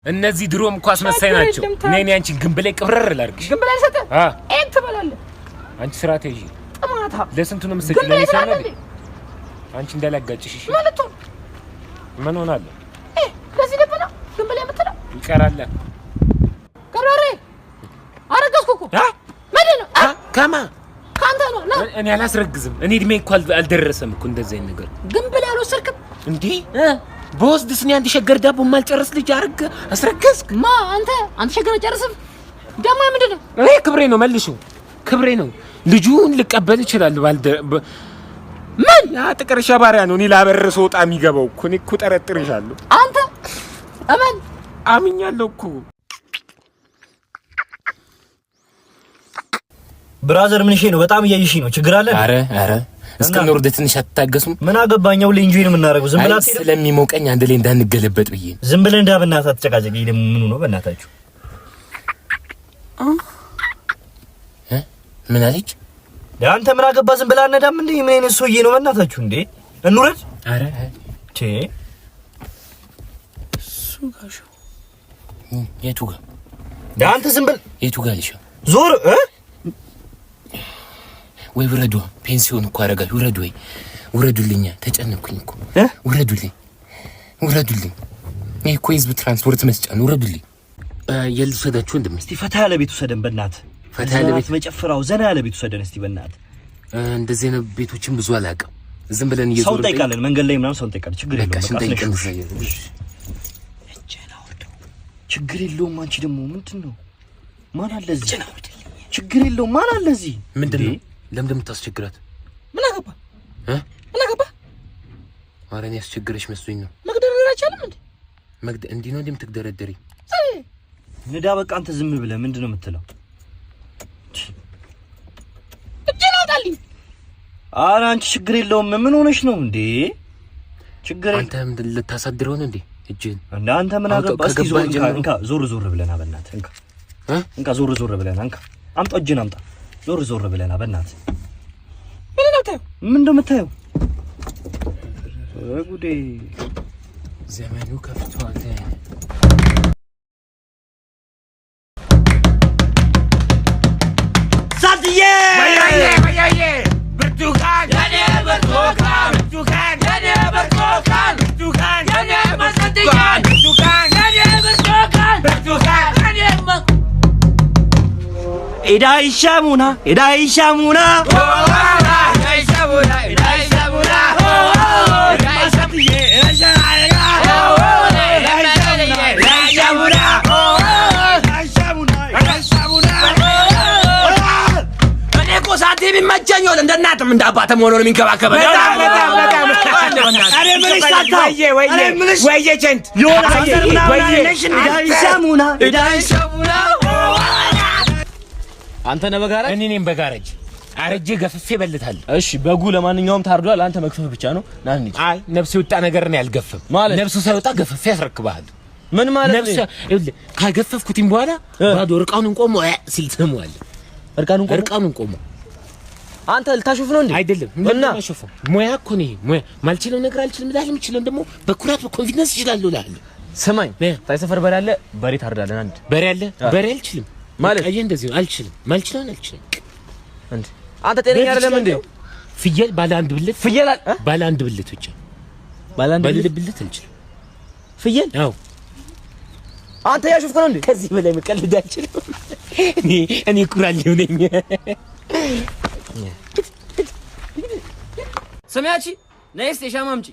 እነዚህ ድሮም እኮ አስመሳይ ናቸው። እኔ እኔ አንቺን ግንብ ላይ ቅብረር ላድርግሽ። ግንብ ላይ አልሰጥህም። አ ይሄን ትበላለህ። አንቺ ስርዓት ያዢ። ጥማታ ለስንቱ ነው የምትሰጪው? ግንብ ላይ ለእኔ ሳይሆን ትላለህ አይደል? አንቺ እንዳላጋጭሽ። እሺ ማለት ነው። ምን ሆናለሁ? ለዚህ ልብ ነው ግንብ ላይ የምትለው? ይቀራል። ቀብራሬ አረገዝኩ እኮ። አ ምንድን ነው? አ? ከማ ከአንተ ነው ና። እኔ አላስረግዝም። እኔ እድሜ እኮ አልደረሰም እኮ እንደዚህ አይነት ነገር። ግንብ ላይ አልወሰድክም እንዴ በወስድስ እኔ አንድ ሸገር ዳቦ የማልጨርስ ልጅ አርግ አስረገዝክ? ማ አንተ አንተ ሸገር ጨርስም ደግሞ ምንድን ነው? እኔ ክብሬ ነው መልሹ፣ ክብሬ ነው። ልጁን ልቀበል እችላለሁ። ባልደ ምን ያ ጥቅርሻ ባሪያ ነው። እኔ ላበር ስወጣ የሚገባው እኮ እኔ እኮ ጠረጥርሻለሁ። አንተ እመን። አምኛለሁ እኮ። Brother ምን ነው? በጣም እያየሽ ነው። ችግር አለ? አረ አረ እስከምንወርድ ትንሽ አትታገሱም? ምን አገባኛው? ሁሌ enjoy ነው የምናደርገው። ዝም ብላ አይ ስለሚሞቀኝ አንድ ላይ እንዳንገለበጥ ብዬ ነው። ዝም ብለህ እንዳ በእናትህ አትጨቃጨቅ። ይሄ ደግሞ ምኑ ነው በእናታችሁ? ምን አለች? አንተ ምን አገባ? ዝም ብለህ አነዳም እንዴ? ምን አይነት ሰውዬ ነው በእናታችሁ? እንዴ እንውረድ። አረ ቼ እሱ ጋር ሸው። የቱ ጋር አንተ ዝም ብል የቱ ጋር ልሽ ዞር እ ወይ ውረዱ። ፔንሲዮን እኮ አረጋችሁ። ውረዱ ወይ ውረዱልኛ። ተጨነኩኝ እኮ ውረዱልኝ፣ ውረዱልኝ። ይሄ እኮ የህዝብ ትራንስፖርት መስጫ ነው። ውረዱልኝ። የልውሰዳችሁ ወንድሜ። እስቲ ፈታ ያለ ቤት ውሰደን በእናትህ። ፈታ ያለ ቤት መጨፈራው ዘና ያለ ቤት ውሰደን እስቲ በእናትህ። እንደዚህ አይነት ቤቶችን ብዙ አላውቅም። ዝም ብለን ሰው እየዞርን እንጠይቃለን፣ መንገድ ላይ ምናምን ሰው እንጠይቃለን። ችግር በቃ የለውም። በቃ ስንጠይቅ አስነሽ። እንዘያለን። ችግር የለውም። አንቺ ደግሞ ምንድን ነው? ማን አለ እዚህ? ችግር የለውም። ማን አለ እዚህ? ምንድን ነው? ለምንድን ነው የምታስቸግራት? ምን አገባ? እ? ምን አገባ? ኧረ እኔ ያስቸግረሽ መስሎኝ ነው። መግደርደር አይቻልም እንዴ? መግደ እንዲህ ነው እንደምትግደረደሪ? ንዳ በቃ። አንተ ዝም ብለህ ምንድን ነው የምትለው? እጄን አውጣልኝ። ኧረ አንቺ ችግር የለውም። ምን ሆነሽ ነው እንዴ? ችግር አንተ ምንድን ልታሳድረው ነው እንዴ እጅህን? እንደ አንተ ምን አውጣው፣ አገባ? እስቲ ከገባህ ዞር እንካ፣ ጀምሮ። እንካ ዞር ዞር ብለና በእናትህ እንካ እ? እንካ ዞር ዞር ብለና እንካ አምጣ፣ እጅህን አምጣ። ዞር ዞር ብለና በእናትህ። ምን ነው የምታየው? ምን እንደምታየው? ኧረ ጉዴ! ዘመኑ ከፍቷል። ሳትዬ ኢዳይሻሙና ኢዳይሻሙና እኔ እኮ ሳንቲም ይመቸኛል። እንደ እናትም እንደ አባትም ሆኖ ነው የሚንከባከበኝ። አንተ ነህ በጋራጅ? እኔ ነኝ በጋራጅ። አረጄ ገፍፌ በልታለሁ። እሺ በጉ ለማንኛውም ታርዷል። አንተ መክፈፍ ብቻ ነው። ና እንሂድ። አይ ነፍስ የወጣ ነገር ነው ያልገፍም። ማለት? ነፍሱ ሳይወጣ ገፍፌ ያስረክብሃል። ምን ማለት ነፍሱ ነው? ይኸውልህ ካገፈፍኩትኝ በኋላ ባዶ እርቃኑን ቆሞ እ ሲል ትሰማዋለህ። እርቃኑን ቆሞ? እርቃኑን ቆሞ አንተ ልታሾፍ ነው እንዴ? አይደለም እና ማሾፍ ሙያ እኮ ነው ይሄ ሙያ። ማልችለው ነገር አልችልም እልሃለሁ። የምችለውን ደግሞ በኩራት በ confidence እችላለሁ እልሃለሁ። ስማኝ፣ እ? ታይ ሰፈር በሬ አለ፣ በሬ ታርዳለን። አንድ በሬ አለ በሬ አልችልም ማለት? በቃ ይሄ እንደዚህ ነው። አልችልም፣ ማልችለውን አልችልም። እንዴ አንተ ጤነኛ አይደለም እንዴ? ፍየል ባለ አንድ ብልት ፍየል አለ እ? ባለ አንድ ብልት ብቻ ባለ አንድ ባለ ብልት ብልት አልችልም። ፍየል? አዎ አንተ ያሾፍክ ነው እንዴ? ከዚህ በላይ መቀለድ አልችልም። እኔ እኔ ኩራሌው ነኝ። ስሚያቺ ነይ እስኪ ሻማ አምጪ።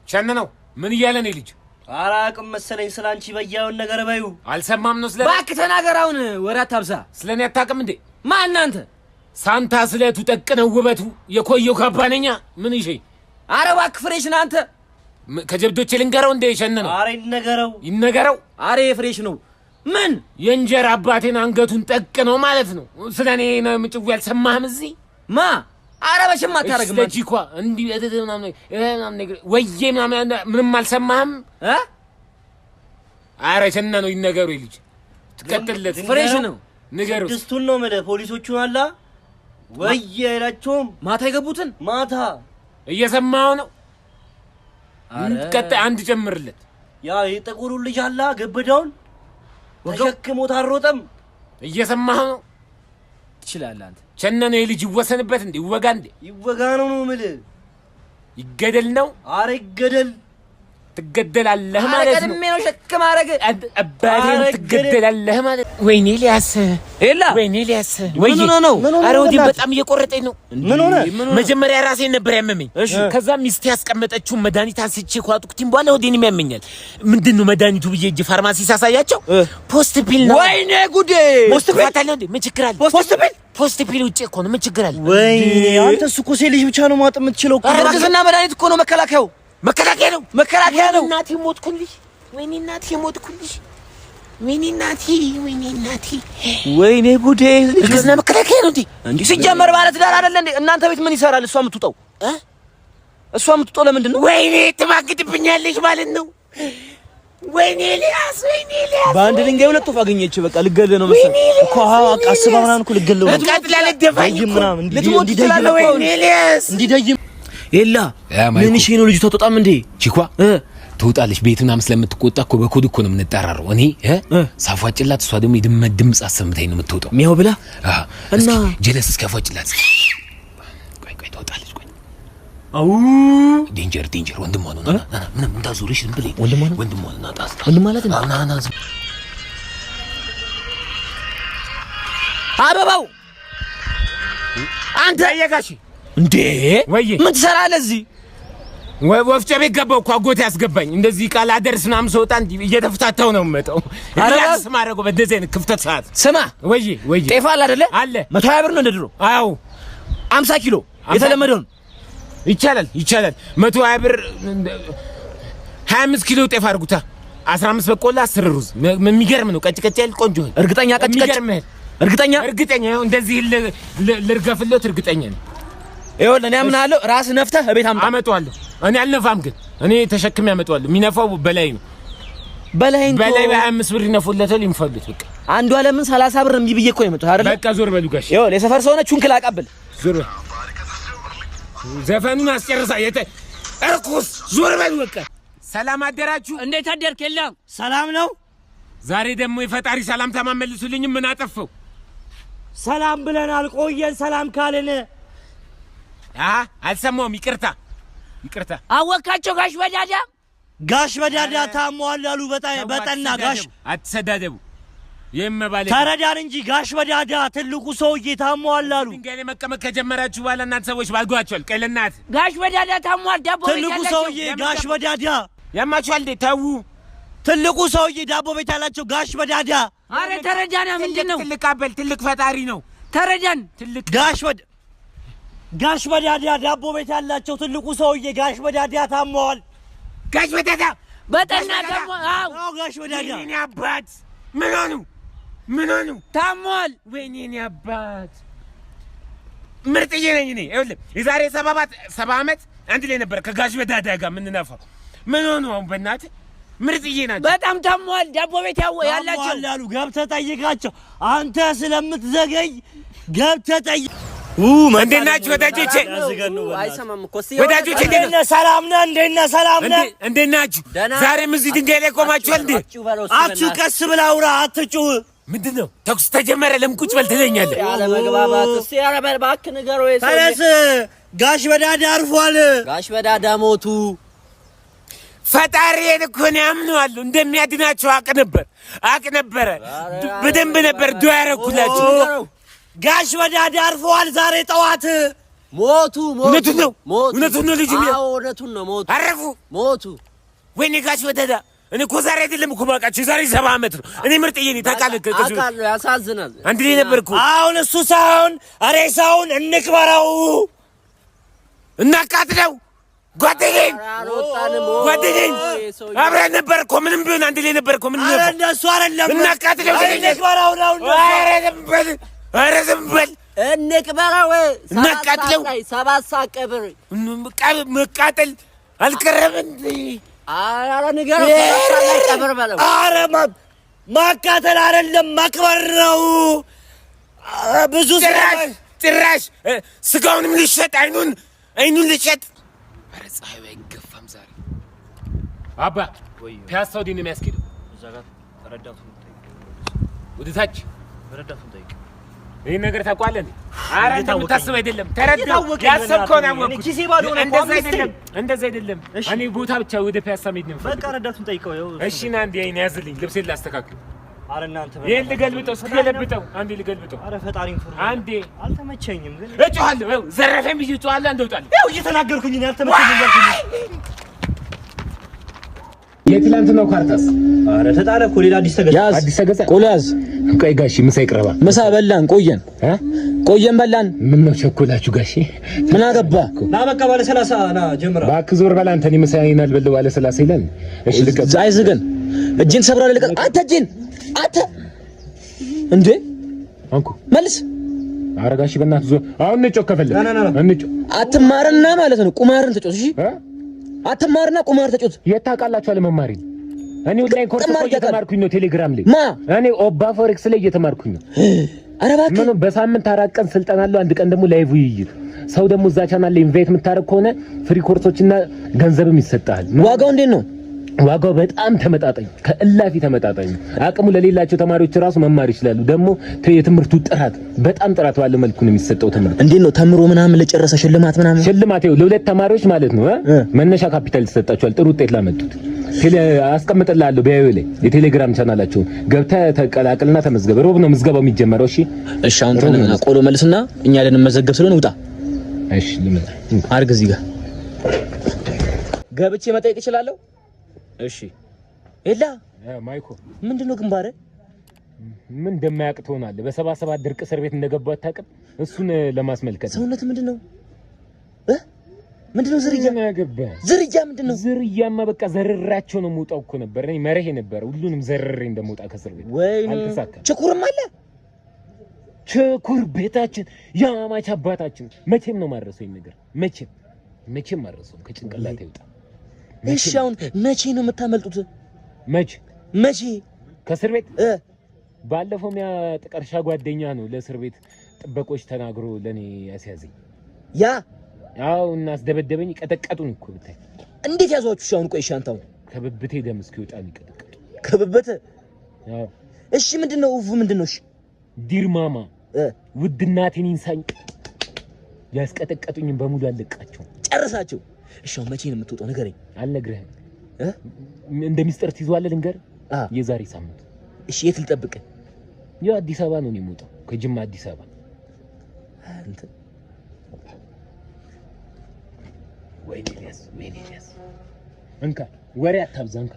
ሸን ነው ምን እያለ ነው ልጅ? አላቅም መሰለኝ ስለ አንቺ በያውን ነገር በዩ አልሰማም ነው ስለ እባክህ ተናገር አሁን፣ ወሬ አታብዛ። ስለ እኔ አታውቅም እንዴ? ማን አንተ? ሳንታ ስለቱ ጠቅ ነው ውበቱ የኮየው ካባነኛ ምን ይሼ ኧረ እባክህ fresh ነህ አንተ። ከጀብዶቼ ልንገረው እንደ ሸን ነው አረ ይነገረው። ይነገረው። አሬ fresh ነው። ምን የእንጀራ አባቴን አንገቱን ጠቅ ነው ማለት ነው። ስለ እኔ ነው ምጭው ያልሰማህም እዚህ ማ? ኧረ መቼም አታረግም ስለ አንተ። ጂኳ እንዲህ እትት ምናምን ምናምን ነገር ወዬ ምናምን ምንም አልሰማህም? እ? ኧረ ሸና ነው ይነገሩ። ልጅ ትቀጥልለት fresh ነው። ንገሩት። ስድስቱን ነው የምልህ። ፖሊሶቹን አላ ወየ አይላቸውም። ማታ የገቡትን ማታ እየሰማኸው ነው። ኧረ ቀጣይ አንድ ጨምርለት። ያ የጥቁሩ ልጅ አላ ገበዳውን ተሸክሞት አልሮጠም። እየሰማህ ነው? ትችላለህ አንተ። ቸነነ የልጅ ይወሰንበት እንዴ? ይወጋ እንዴ? ይወጋ ነው ነው የምልህ። ይገደል ነው? አረ ይገደል። ትገደላለህ ኧረ ማለት ነው። ቀድሜ ነው ሸክም አደረገ። አባቴን ትገደላለህ ማለት ወይኔ ኤልያስ፣ ኤላ ወይኔ ኤልያስ፣ ምን ሆነህ ነው? ኧረ ወዲህ በጣም እየቆረጠኝ ነው። ምን ሆነ? መጀመሪያ ራሴን ነበር ያመመኝ። ከዛ ሚስቴ ያስቀመጠችውን መድኃኒት አንስቼ ከዋጥኩትኝ በኋላ ወዲህንም ያመኛል። ምንድን ነው መድኃኒቱ ብዬ እጅ ፋርማሲ ሳሳያቸው post pill ነው። ወይኔ ጉዴ! post pill አለ እንዴ? ምን ችግር አለ? post pill post pill ውጭ እኮ ነው። ምን ችግር አለ? ወይኔ አንተ እሱ እኮ ሴት ልጅ ብቻ ነው ማጠም የምትችለው እኮ። እርግዝና መድኃኒት እኮ ነው መከላከያው፣ መከላከያ ነው፣ መከላከያ ነው። እናቴ ሞትኩልሽ። ወይኔ እናቴ ሞትኩልሽ። ወይኔ እናቴ፣ ወይኔ እናቴ፣ ወይኔ ጉዴ! እርግዝና መከላከያ ነው እንዴ? እንዴ ሲጀመር ባለ ትዳር አይደለ እንዴ? እናንተ ቤት ምን ይሰራል? እሷ የምትውጠው እሷ የምትውጠው ለምንድን ነው? ወይኔ ትማግጥብኛለሽ ማለት ነው። ወይኔ ኤልያስ፣ ወይኔ ኤልያስ፣ በአንድ ድንጋይ ሁለት ወፍ አገኘች። በቃ ልገልህ ነው መሰለኝ እኮ አስባ ምናምን እኮ ልገለው ነው። አቃጥላ ልትደፋኝ ደይም እኮ። ምናምን ልትሞት ትችላለህ። ወይኔ ኤልያስ እንዲደይም ኤላ ምን እሺ ነው ልጅቷ አትወጣም እንዴ? ቺኳ ትወጣለች። ቤት ምናምን ስለምትቆጣ እኮ በኮድ እኮ ነው የምንጠራረው። እኔ ሳፏጭላት፣ እሷ ደግሞ የድመት ድምፅ አሰምታኝ ነው የምትወጣው። ሚያው ብላ እና ጀለስ እስኪ አፏጭላት። ቆይ ቆይ ትወጣለች። ቆይ አው danger danger፣ ወንድሟ ነው። ና ና ምንም እንዳዞርሽ ዝም ብለኝ። ወንድሟ ነው? ወንድሟ ነው። ና ጣስ ወንድሟ ማለት ነው? ና ና ዝም አበባው አንተ ጠየቃሽ እንዴ ወይዬ ምን ትሰራለህ እዚህ? ወፍጮ ቤት ገባሁ እኮ አጎቴ ያስገባኝ። እንደዚህ ቃል አደርስ ምናምን ስወጣ እንዲህ እየተፍታታሁ ነው የምመጣው። relax ማድረገው በእንደዚህ አይነት ክፍተት ሰዓት። ስማ ወይዬ ወይዬ፣ ጤፍ አለ አይደለ? አለ። 120 ብር ነው እንደ ድሮ። አዎ 50 ኪሎ የተለመደውን ይቻላል ይቻላል። 120 ብር 25 ኪሎ ጤፍ አድርጉታ። 15 በቆሎ 10 ሩዝ። የሚገርም ነው። ቀጭ ቀጭ ያለ ቆንጆ እህል። እርግጠኛ ቀጭ ቀጭ የሚገርም እህል። እርግጠኛ እርግጠኛ ይኸው እንደዚህ ልርገፍለት እርግጠኛ ነኝ። ይኸውልህ እኔ አምናለሁ። ራስህ ነፍተህ እቤት አምጣ። አመጣዋለሁ። እኔ አልነፋም፣ ግን እኔ ተሸክሜ አመጣዋለሁ። የሚነፋው በላይ ነው። በላይ በላይ በ25 ብር ይነፉለታል። ይንፈሉት በቃ። አንዱ አለምን 30 ብር እምቢ ብዬ እኮ ነው የመጣሁት አይደለ? በቃ ዞር በሉ ጋሽ። ይኸውልህ የሰፈር ሰው ነህ፣ ቹንክል አቀብል። ዞር በል። ዘፈኑን አስጨርሳ የተ እርኩስ ዞር በሉ በቃ። ሰላም አደራችሁ። እንዴት አደርክ? የለም ሰላም ነው። ዛሬ ደግሞ የፈጣሪ ሰላምታ ማመልሱልኝም ምን አጠፋው? ሰላም ብለናል ቆየን። ሰላም ካልን አልሰማሁም። ይቅርታ ይቅርታ። አወካቸው ጋሽ በዳዳ ጋሽ በዳዳ ታሟል አሉ። በጠና ጋሽ አትሰዳደቡ። ይህም ባለ ተረዳን እንጂ ጋሽ በዳዳ ትልቁ ሰውዬ ታሟል አሉ። ድንጋይ ላይ መቀመጥ ከጀመራችሁ በኋላ እናንተ ሰዎች ባልጓቸዋል። ቀይ ለእናት ጋሽ በዳዳ ታሟል። ዳቦ ቤት ትልቁ ያላቸው ሰውዬ ጋሽ በዳዳ ያማችኋል እንዴ? ተዉ። ትልቁ ሰውዬ ዳቦ ቤት ያላቸው ጋሽ በዳዳ። አረ ተረዳና፣ ምንድን ነው ትልቅ አበል ትልቅ ፈጣሪ ነው። ተረዳን። ትልቅ ጋሽ በዳዳ ዳቦ ቤት ያላቸው ትልቁ ሰውዬ ጋሽ በዳዳ ታሟል። ጋሽ በዳዳ በጠና ታሟል። አዎ አዎ ጋሽ በዳዳ። ወይኔ አባት ምን ሆኑ? ምን ሆኑ? ታሟል። ወይኔ እኔ አባት ምርጥዬ ነኝ እኔ። ይኸውልህ የዛሬ 70 ዓመት አንድ ላይ ነበር ከጋሽ በዳዳ ጋር የምንነፋው። ምን ሆኑ አሁን? በእናትህ ምርጥዬ ናቸው። በጣም ታሟል። ዳቦ ቤት ያላቸው ታሟል አሉ። ገብተህ ጠይቃቸው። አንተ ስለምትዘገይ ገብተህ ጠይቅ። እንዴት ናችሁ ወዳጆቼ? አይሰማም እኮ እስኪ ወዳጆቼ እንዴት ነህ? ሰላም ነህ? እንዴት ነህ? ሰላም ነህ? እንዴት ናችሁ? ዛሬም እዚህ ድንጋይ ላይ ቆማችኋል እንዴ? አችሁ ቀስ ብለህ አውራ፣ አትጩህ። ምንድን ነው ተኩስ ተጀመረ? ለምን ቁጭ በል ትለኛለህ? ያለመግባባት እስኪ ኧረ በል እባክህ ንገረው። የሰውዬ ተነስ። ጋሽ በዳዳ አርፏል። ጋሽ በዳዳ ሞቱ። ፈጣሪዬን እኮ እኔ አምነዋለሁ። እንደሚያድናቸው አቅ ነበር አቅ ነበረ። በደንብ ነበር ዱዓ ያደረኩላቸው። ጋሽ በዳዳ አርፈዋል። ዛሬ ጠዋት ሞቱ። ሞቱ። እውነቱን ነው። ሞቱ። እውነቱን ነው ልጁ። አዎ እውነቱን ነው። ሞቱ። አረፉ። ሞቱ። ወይኔ ጋሽ በዳዳ እኔ እኮ ዛሬ አይደለም እኮ የማውቃቸው የዛሬ 70 ዓመት ነው። እኔ ምርጥዬ ነኝ ታውቃለህ። አውቃለሁ። ያሳዝናል። አንድ ላይ ነበር እኮ። አሁን እሱ ሳይሆን ሬሳውን እንቅበረው፣ እናቃጥለው። ጓደኛዬን ጓደኛዬን አብረን ነበር እኮ ምንም ቢሆን አንድ ላይ ነበር እኮ። ምን ኧረ እንደሱ አይደለም። እናቃጥለው። እንቅበረው ነው። ኧረ ዝም በል፣ ኧረ ዝም በል። እንቅበረው፣ እናቃጥለው። 7 ሰዓት ቀብር መቃጠል አልቀረም እንዴ? ኧረ ንገረው፣ ቀብር በለው። ኧረ ማቃጠል አይደለም መቅበር ነው። ብዙ ጭራሽ ጭራሽ ስጋውንም ልሸጥ አይኑን አይኑን ልሸጥ። ኧረ ፀሐዩ አይገፋም ዛሬ። አባ ፒያሳ ወዲህ ነው የሚያስኬደው። እዛ ጋር ረዳቱን ጠይቅ። ወደ ታች ረዳቱን ጠይቅ። ይህን ነገር ታውቀዋለህ እንዴ? ኧረ እንደምታስብ አይደለም። ተረዳሁ። እየታወቀኝ ያሰብከውን ነው። አወቅኩት። ኪሴ ባዶ ነው እኮ እንደዛ አምስቴ። አይደለም፣ እንደዛ አይደለም። እሺ። እኔ ቦታ ብቻ ወደ ፒያሳ መሄድ ነው በቃ የምፈልገው። ረዳቱን ጠይቀው። ይኸው እሱ እሺ ና እንዴ፣ ይሄን ያዝልኝ፣ ልብሴን ላስተካክል። ኧረ እናንተ ይሄን ልገልብጠው፣ እስኪ ገለብጠው፣ አንዴ ልገልብጠው። ኧረ ፈጣሪን ፍሩ። አንዴ አልተመቸኝም ግን እጮሃለሁ። ይኸው ዘረፈኝ ብዬ እጮሃለሁ። አንዴ እወጣለሁ። ያው እየተናገርኩኝ ነው። አልተመቸኝም እያልኩኝ ነው። የትላንትናው ካርታስ ኧረ ተጣለ እኮ ሌላ አዲስ ተገዛ። ያዝ አዲስ ተገዛ። ቆሎ ያዝ። ቆይ ጋሺ ምሳ ይቅረባ። ምሳ በላን ቆየን ቆየን በላን። ምን ነው ቸኮላችሁ ጋሺ? ምን አገባ? ና በቃ ባለ 30 ና ጀምራ። እባክህ ዞር በል አንተ። እኔ ምሳዬን አልበላሁ ባለ 30 ይላል። እሺ ልቀቅ። አይዝገን እጅን ሰብራለህ። ልቀቅ አንተ እጅን አንተ እንዴ አንኩ መልስ። ኧረ ጋሺ በእናትህ ዞር። አሁን እንጮህ ከፈለክ ና ና ና እንጮህ። አትማርና ማለት ነው ቁማርን ተጫወት። እሺ አትማርና ቁማር ተጫወት። የት ታውቃላችሁ አለመማሬን? እኔ online course እኮ እየተማርኩኝ ነው ቴሌግራም ላይ። ማ እኔ ኦባ ፎሬክስ ላይ እየተማርኩኝ ነው። ኧረ እባክህ ምን በሳምንት 4 ቀን ስልጠና አለው፣ አንድ ቀን ደግሞ live ውይይት። ሰው ደግሞ እዛ ቻናል ላይ invite የምታደርግ ከሆነ free ኮርሶችና ገንዘብም ይሰጣል። ዋጋው እንዴት ነው? ዋጋው በጣም ተመጣጣኝ፣ ከእላፊ ተመጣጣኝ ነው። አቅሙ ለሌላቸው ተማሪዎች ራሱ መማር ይችላሉ። ደግሞ የትምህርቱ ጥራት በጣም ጥራት ባለው መልኩ ነው የሚሰጠው ትምህርት። እንዴት ነው ተምሮ ምናምን ለጨረሰ ሽልማት ምናምን? ሽልማት ይኸው ለሁለት ተማሪዎች ማለት ነው መነሻ ካፒታል ይሰጣቸዋል። ጥሩ ውጤት ላመጡት አስቀምጥልሃለሁ bio ላይ የቴሌግራም ቻናላቸውን ገብተህ ተቀላቅልና ተመዝገብ። ሮብ ነው ምዝገባው የሚጀመረው። እሺ እሺ። አሁን ተነና ቆሎ መልስና እኛ ልንመዘገብ ስለሆነ ውጣ። እሺ ልመጣ አድርግ። እዚህ ጋር ገብቼ መጠየቅ እችላለሁ? እሺ ኤላ ማይኮ ምንድነው ግንባርህ? ምን እንደማያውቅ ትሆናለህ። በ77 ድርቅ እስር ቤት እንደገባሁ አታውቅም? እሱን ለማስመልከት ሰውነት ምንድነው? ምንድነው ዝርያ? ዝርያ ምንድነው? ዝርያማ በቃ ዘርራቸው ነው የምወጣው እኮ ነበር። እኔ መርሄ ነበር ሁሉንም ዘርሬ እንደምወጣ ከእስር ቤት። ወይኔ አልተሳካም። ችኩርም አለ። ችኩር ቤታችን ያማች አባታችን መቼም ነው ማረሰው ይሄን ነገር መቼም መቼም ማረሰው ከጭንቅላቴ ይውጣ። እሺ አሁን መቼ ነው የምታመልጡት? መቼ መቼ ከእስር ቤት? ባለፈው ያ ጥቀርሻ ጓደኛ ነው ለእስር ቤት ጥበቆች ተናግሮ ለኔ ያስያዘኝ። ያ አዎ፣ እና አስደበደበኝ። ቀጠቀጡኝ እኮ ብታይ። እንዴት ያዟችሁ? እሺ አሁን ቆይ፣ እሺ አንተ አሁን ከብብቴ ደም እስኪወጣ ነው የቀጠቀጡኝ። ከብብቴ? አዎ። እሺ ምንድነው ውፉ ምንድነው? እሺ ዲርማማ ውድ እናቴን ይንሳኝ። ያስቀጠቀጡኝን በሙሉ አለቃቸው። ጨርሳቸው። እሺ አሁን መቼ ነው የምትወጣው ንገረኝ። አልነግርህም። እንደ ሚስጥር ትይዘዋለህ? ልንገርህ፣ የዛሬ ሳምንት። እሺ የት ልጠብቅህ? ያው አዲስ አበባ ነው የምወጣው፣ ከጅማ አዲስ አበባ። አንተ ወይኔ ኤልያስ፣ ወይኔ ኤልያስ፣ እንካ ወሬ አታብዛ። እንካ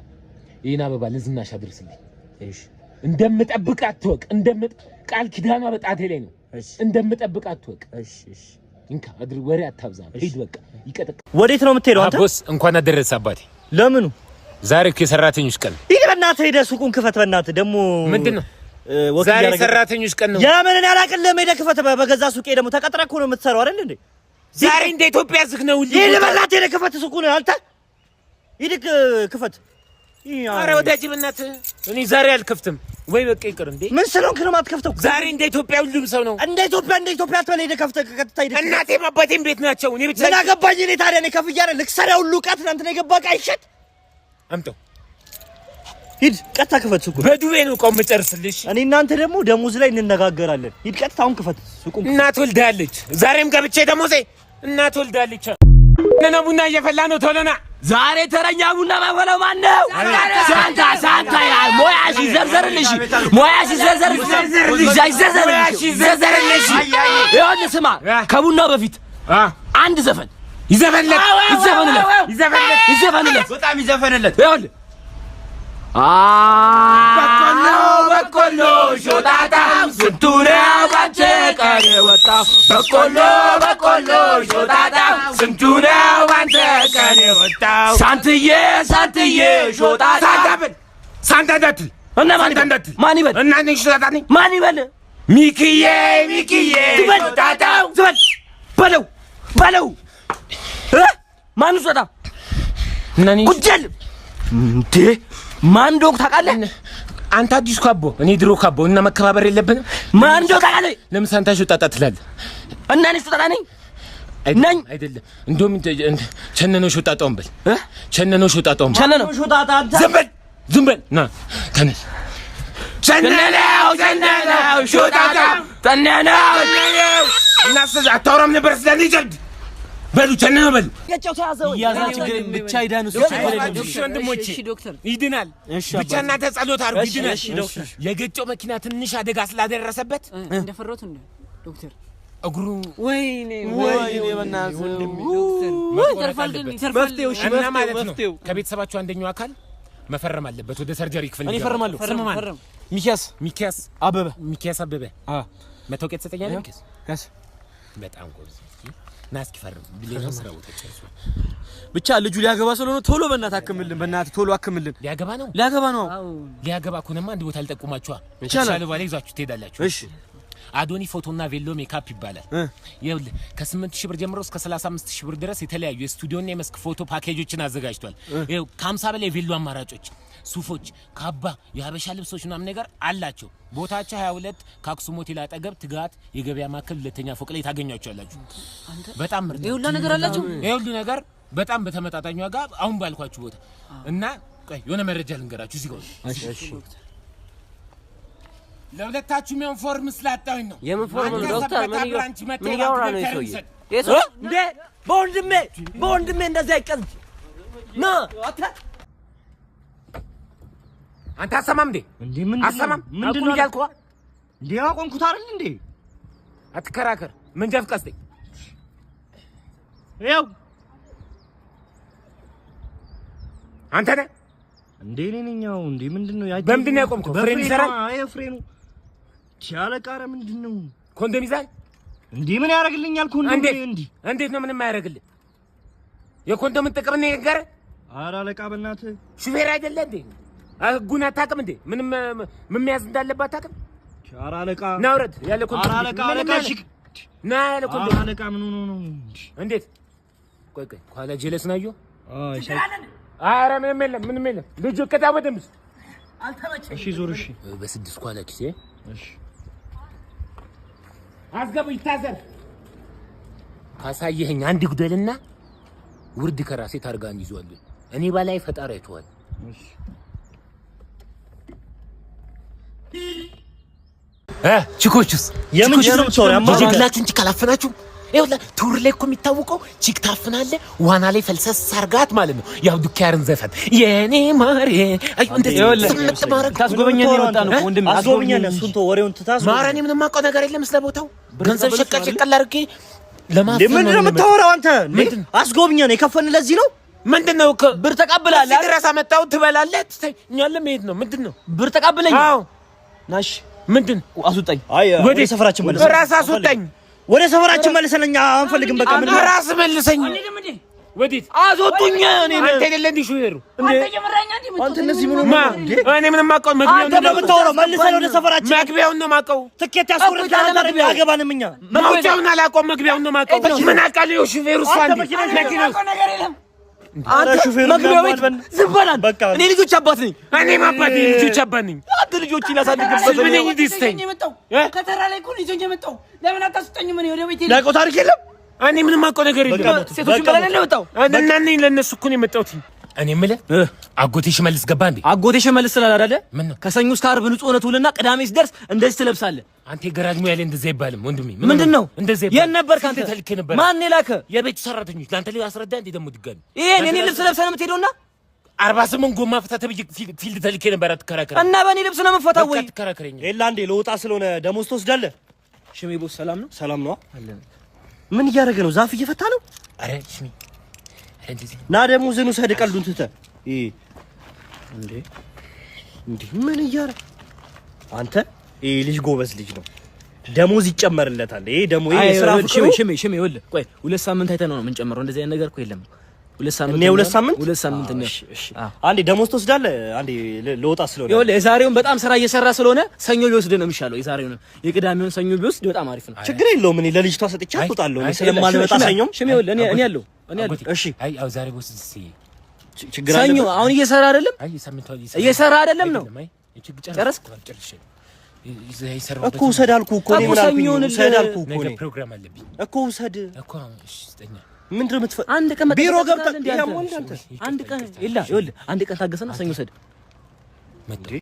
ይሄን አበባ ለዝናሽ አድርስልኝ። እሺ እንደምጠብቅ አትወቅ። ቃል ኪዳኗ በጣቴ ላይ ነው። እንደምጠብቅ አትወቅ። እሺ እሺ እንካ አድር፣ ወሬ አታብዛ። ሂድ በቃ ይቀጥቅ። ወዴት ነው የምትሄደው አንተ? boss እንኳን አደረሰ አባቴ። ለምኑ? ዛሬ እኮ የሰራተኞች ቀን። ሂድ በእናትህ ሄደህ ሱቁን ክፈት። በእናትህ ደግሞ ምንድን ነው ዛሬ ሰራተኞች ቀን ነው። የምንን ያላቅልህም። ሄደህ ክፈት። በገዛ ሱቄ ደግሞ ተቀጥረህ እኮ ነው የምትሰራው አይደል እንዴ? ዛሬ እንደ ኢትዮጵያ ዝግ ነው። ሂድ በእናትህ ሄደህ ክፈት ሱቁን። አንተ ሂድ ክፈት። ኧረ ወዳጄ በእናትህ እኔ ዛሬ አልከፍትም። ወይ በቃ ይቅር እንዴ። ምን ስለሆንክ ነው የማትከፍተው? ዛሬ እንደ ኢትዮጵያ ሁሉም ሰው ነው። እንደ ኢትዮጵያ እንደ ኢትዮጵያ አትበል። ሄደህ ከፍተህ ቀጥታ ሄደህ እናቴም አባቴም ቤት ናቸው። እኔ ብቻ ምን አገባኝ እኔ ታዲያ። እኔ ከፍዬ አይደል ልክሰሪያ ሁሉ ዕቃ ትናንትና የገባ ዕቃ አይሸጥ። አምጣው። ሂድ ቀጥታ ክፈት ሱቁን። በዱቤ ነው እቃውን የምጨርስልሽ። እኔ እናንተ ደግሞ ደሞዝ ላይ እንነጋገራለን። ሂድ ቀጥታ አሁን ክፈት ሱቁን። እናት ወልዳለች። ዛሬም ገብቼ ደሞዜ እናት ወልዳለች። ነነ ቡና እየፈላ ነው፣ ቶሎ ና። ዛሬ ተረኛ ቡና ማፈላው ማን ነው? ሳንታ ሳንታ ይላል። ሞያሽ ይዘርዘርልሽ፣ ሞያሽ ይዘርዘርልሽ፣ ይዘርዘርልሽ፣ ይዘርዘርልሽ። ይኸውልህ ስማ፣ ከቡናው በፊት አንድ ዘፈን ይዘፈንለት፣ ይዘፈንለት፣ ይዘፈንለት፣ ይዘፈንለት፣ በጣም ይዘፈንለት። ይኸውልህ በቆሎ በቆሎ ሾጣጣ ስንቱ ነው ባንቺ ቀን የወጣው። በቆሎ በቆሎ ሾጣጣ ስንቱ ነው ባንተ ቀን የወጣው። ሳንትዬ ሳንትዬ ሾጣጣ ሳንታ እንዳትል እና ማን ይበል? ማን ይበል? እና እኔ ሾጣጣ ነኝ። ማን ይበል? ሚኪዬ ሚኪዬ ሾጣጣው ዝበል በለው በለው። ማን ሾጣ? እና እኔ ጉጀል እንዴ ማን እንደሆንኩ ታውቃለህ? አንተ አዲስ ካቦ እኔ ድሮ ካቦ እና መከባበር የለብንም። ማን እንደሆንኩ ታውቃለህ? ለምን ሳንታ ሾጣጣ ትላለህ? እና እኔ ሾጣጣ ነኝ? ነኝ። አይደለም። እንደውም ቸነኖ ሾጣጣውን በል። ቸነኖ ሾጣጣውን በል። ቸነነው ዝም በል ዝም በል። ና ተነስ። ቸነነው ቸነነው ሾጣጣ ቸነነው እና አታወራም ነበር ስለኔ ጀብድ በሉ ቸነነው በሉ። ብቻ ይዳን እሱ ወንድሞቼ ይድናል። ብቻ እናንተ ጸሎት አድርጉ፣ ይድናል። የገጨው መኪና ትንሽ አደጋ ስላደረሰበት እንደፈራሁት እንደ ዶክተር እግሩ ወይኔ ወይኔ በእናትህ ይተርፋል ግን ይተርፋል። እና ማለት ነው ከቤተሰባችሁ አንደኛው አካል መፈረም አለበት ወደ surgery ክፍል። እኔ እፈርማለሁ። ፈርም ፈርም። ሚኪያስ ሚኪያስ አበበ ሚኪያስ አበበ መታወቂያ ትሰጠኛለህ? ሚኪያስ ያስ በጣም ጎበዝ። ና እስኪ ፈርም። ሌላው ስራ ቦታ ጨርሷል። ብቻ ልጁ ሊያገባ ስለሆነ ቶሎ በእናትህ አክምልን፣ በእናትህ ቶሎ አክምልን። ሊያገባ ነው ሊያገባ ነው። ሊያገባ ከሆነማ አንድ ቦታ ልጠቁማችኋ። ይቻላል። የተሻለ ባላ ይዟችሁ ትሄዳላችሁ። እሺ አዶኒ ፎቶና ቬሎ ሜካፕ ይባላል። ይኸውልህ ከ8 ሺህ ብር ጀምሮ እስከ 35 ሺህ ብር ድረስ የተለያዩ የስቱዲዮና የመስክ ፎቶ ፓኬጆችን አዘጋጅቷል። ይኸው ከ50 በላይ የቬሎ አማራጮች፣ ሱፎች፣ ካባ፣ የሀበሻ ልብሶች ምናምን ነገር አላቸው። ቦታቸው 22 ከአክሱም ሆቴል አጠገብ ትጋት የገበያ ማዕከል ሁለተኛ ፎቅ ላይ ታገኟቸዋላችሁ። በጣም ምርጥ ይሄ ሁላ ነገር አላቸው። ይሄ ሁሉ ነገር በጣም በተመጣጣኝ ዋጋ አሁን ባልኳችሁ ቦታ እና ቆይ የሆነ መረጃ ልንገራችሁ እዚህ ጋር ለሁለታችሁ የሚሆን ፎርም ስላጣሁኝ ነው። የምን ፎርም ነው አንተ ዶክተር? ሰበታ branch መጥተህ ምን እያወራ ነው ባንክ የሰውዬ? ደብተር የሰው እንዴ በወንድሜ በወንድሜ እንደዚህ አይቀልድ ና አንተ አሰማም እንዴ? እንዴ ምንድን ነው? አሰማም ምንድን አቁም ነው እያልኩህ እንዴ? አቆምኩት አይደል እንዴ? አትከራከር። መንጃ ፍቃድ ስጠኝ። ያው አንተ ነህ እንዴ እኔ ነኝ። አዎ እንዴ ምንድን ነው? በምንድን ነው ያቆምከው? ፍሬን ይሰራል? አይ ፍሬኑ አለቃ፣ ኧረ ምንድን ነው ኮንዶም ይዛል እንዴ? ምን ያደርግልኛል ኮንዶም? እንዴት እንዴ እንዴት ነው ምንም አያደርግልህ? የኮንዶምን ጥቅም ነው የነገረህ? ኧረ አለቃ በእናትህ ሹፌር አይደለ እንዴ? ህጉን አታውቅም እንዴ? ምንም ምን መያዝ እንዳለብህ አታውቅም? ኧረ አለቃ ና ውረድ። ያለ ኮንዶም ኧረ አለቃ አለቃ እሺ ና ያለ ኧረ ኮንዶም አለቃ ምን ሆኖ ነው? እንዴት? ቆይ ቆይ፣ ከኋላ ጀለስ ናየሁ። አይ ኧረ ምንም የለም ምንም የለም። ልጁ ቅጣ በደንብ እሺ ዞር እሺ በስድስት ኋላ ኪሴ እሺ አስገቡ ይታዘር። ካሳየኸኝ አንድ ጉደልና ውርድ ከራሴ ታርጋን ይዟል። እኔ ባላይ ፈጣሪ አይተዋል። እሺ ቺኮቹስ የምን chick ነው የምታወራው? የግላችሁን chick አላፈናችሁም? ይኸውልህ tour ላይ እኮ የሚታወቀው chick ታፍናለህ፣ ዋና ላይ ፈልሰስ አርጋት ማለት ነው። ያው ዱኪያርን ዘፈን የኔ ማሬ አይ እንደዚህ ስምጥ ማድረግ ታስጎበኘን የመጣ ነው እኮ ወንድሜ። አስጎብኘን። እሱን ተወው፣ ወሬውን ትተህ አስጎብኘን። ማረ እኔ ምንም የማውቀው ነገር የለም ስለ ቦታው። ገንዘብ ሸቀል ሸቀል አድርጌ ለማፈን እንዴ ምንድን ነው የምታወራው አንተ? እንዴ አስጎብኘን። የከፈልን ለዚህ ነው። ምንድን ነው ብር ተቀብለሃል እዚህ ድረስ አመጣው ትበላለህ፣ ትተኛለህ። መሄድ ነው ምንድን ነው? ብር ተቀብለኝ። አዎ ናሽ ምንድን አስወጣኝ። አይ ወደ ሰፈራችን መልሰን ራስ አስወጣኝ፣ ወደ ሰፈራችን መልሰን እኛ አንፈልግም። በቃ ምን ራስ መልሰኝ። ወዴት አስወጡኝ። እኔን አንተ አይደለ እንዲህ ሹፌሩ? አንተ እነዚህ ምን ማ እኔ ምንም የማውቀው መግቢያውን አንተ ነው የምታወራው? መልሰን ወደ ሰፈራችን መግቢያውን ነው የማውቀው። ትኬት ያስቆርጥሃል። አንተ አይደል አገባንም እኛ መውጫውን አላውቀውም፣ መግቢያውን ነው የማውቀው። ምን አውቃለሁ? ሹፌሩ እሷ እንዴ መኪና ውስጥ አንተ መግቢያው ቤት ዝም በል በቃ እኔ ልጆች አባት ነኝ። እኔም አባት ነኝ፣ ልጆች አባት ነኝ። አንተ ልጆች ላሳድግበት ምን ነኝ ዲስተኝ ከተራ ላይ እኮ ነው ይዞኝ የመጣው። ለምን አታስወጣኝም? እኔ ወደ ቤቴ ያውቀው ታሪክ የለም። እኔ ምንም አውቀው ነገር የለም። ሴቶችን በላይ ነው የመጣው። እና እኔ ለእነሱ እኮ ነው የመጣሁት። እኔ የምልህ አጎቴ ሽመልስ ገባ እንዴ? አጎቴ ሽመልስ ስላለ አይደለ? ምን ነው? ከሰኞ እስከ ዓርብ ንጹህ ሆነህ ትውልና ቅዳሜ ሲደርስ እንደዚህ ትለብሳለህ። አንተ የገራጅ ሙያ ላይ እንደዛ አይባልም ወንድሜ። ምንድን ነው እንደዛ የት አይባልም? ነበርክ አንተ? ስንት ተልኬ ነበር። ማን የላከ? የቤት ሰራተኞች ለአንተ ላይ አስረዳ እንዴ ደግሞ ድጋሚ ይሄን የኔ ልብስ ለብሰህ ነው የምትሄደውና 48 ጎማ ፍታ ተብዬ field ተልኬ ነበር። አትከራከረኝ እና በእኔ ልብስ ነው የምፈታው በቃ ወይ? አትከራከረኝ። ሌላ አንዴ ለወጣ ስለሆነ ደሞዝ ትወስዳለህ። ሽሜ boss ሰላም ነው? ሰላም ነው። ምን እያደረገ ነው? ዛፍ እየፈታ ነው። ኧረ ሽሜ ኧረ እንደዚህ ና ደሞዝህን ውሰድ። ቀልዱን ትተህ ይሄ እንዴ እንዴ ምን እያደረገ አንተ? ይሄ ልጅ ጎበዝ ልጅ ነው። ደሞዝ ይጨመርለታል። ይሄ ደሞ ይሄ የስራ ሽሜ ፍቅሩ ሽሜ ሽሜ ይኸውልህ፣ ቆይ 2 ሳምንት አይተነው ነው የምንጨምረው። እንደዚህ አይነት ነገር እኮ የለም። 2 ሳምንት እኔ 2 ሳምንት 2 ሳምንት ነው። እሺ እሺ። አንዴ ደሞዝ ትወስዳለህ። አንዴ ለወጣ ስለሆነ ይኸውልህ የዛሬውን በጣም ስራ እየሰራ ስለሆነ ሰኞ ቢወስድ ነው የሚሻለው። የዛሬውን የቅዳሜውን ሰኞ ቢወስድ በጣም አሪፍ ነው። ችግር የለውም። እኔ ለልጅቷ ሰጥቻት እወጣለሁ። እኔ ስለማልመጣ ሰኞም ሽሜ ይኸውልህ እኔ እኔ አለሁ እኔ አለሁ። እሺ አይ አዎ ዛሬ ቦስ እስኪ ችግር ሰኞ አለበት። አሁን እየሰራ አይደለም አይ ሳምንቱ እየሰራ አይደለም ነው። አይ ጨረስክ? ጨርሼ የሰራሁበት እኮ ውሰድ አልኩህ እኮ እኔ። ምን አልኩኝ? ውሰድ አልኩህ እኮ ነገ እኔ ፕሮግራም አለብኝ እኮ ውሰድ። እኮ። እሺ ስጠኛ። ምንድን ነው የምትፈ አንድ ቀን መጠበቅ ቢሮ ገብተህ ትችላለህ እንዴ አንተ? ያሟል አንተ። አንድ ቀን ይላ ይኸውልህ፣ አንድ ቀን ታገሰና ሰኞ ውሰድ። መጣሁ።